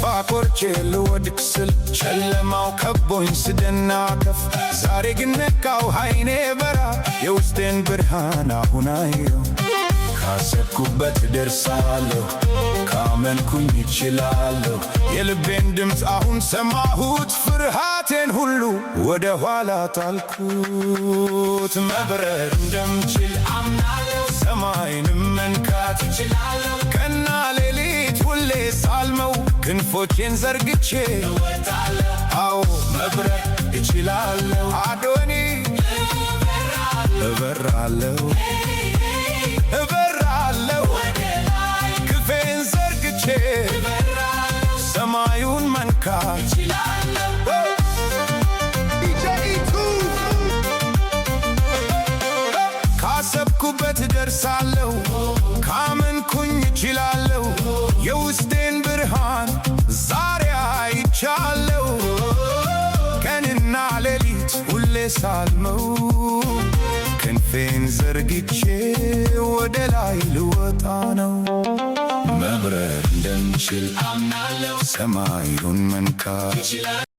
ቆርጬ ልወድቅ ስል፣ ጨለማው ከቦኝ ስደናቀፍ፣ ዛሬ ግን ነቃው፣ አይኔ በራ፣ የውስጤን ብርሃን አሁን አየሁ። ካሰብኩበት ደርሳለሁ፣ ካመንኩኝ እችላለሁ። የልቤን ድምፅ አሁን ሰማሁት፣ ፍርሃቴን ሁሉ ወደ ኋላ ጣልኩት። መብረር እንደምችል አምናለሁ፣ ሰማይንም መንካት እችላለሁ። ቀንና ሌሊት ሁሌ ሳልመው ክንፎቼን ዘርግቼ እወጣለሁ። አዎ፣ መብረር እችላለሁ። አዶኒ እበራለሁ፣ እበራለሁ፣ ክንፌን ዘርግቼ ሰማዩን መንካት እችላለሁ። DJ ካሰብኩበት ደርሳለሁ፣ ካመንኩኝ እችላለሁ። የውስጤን ብርሃን ዛሬ አይቻለሁ። ቀንና ሌሊት ሁሌ ሳልመው ክንፌን ዘርግቼ ወደ ላይ ልወጣ ነው። መብረር እንደምችል አምናለሁ፣ ሰማዩን መንካት።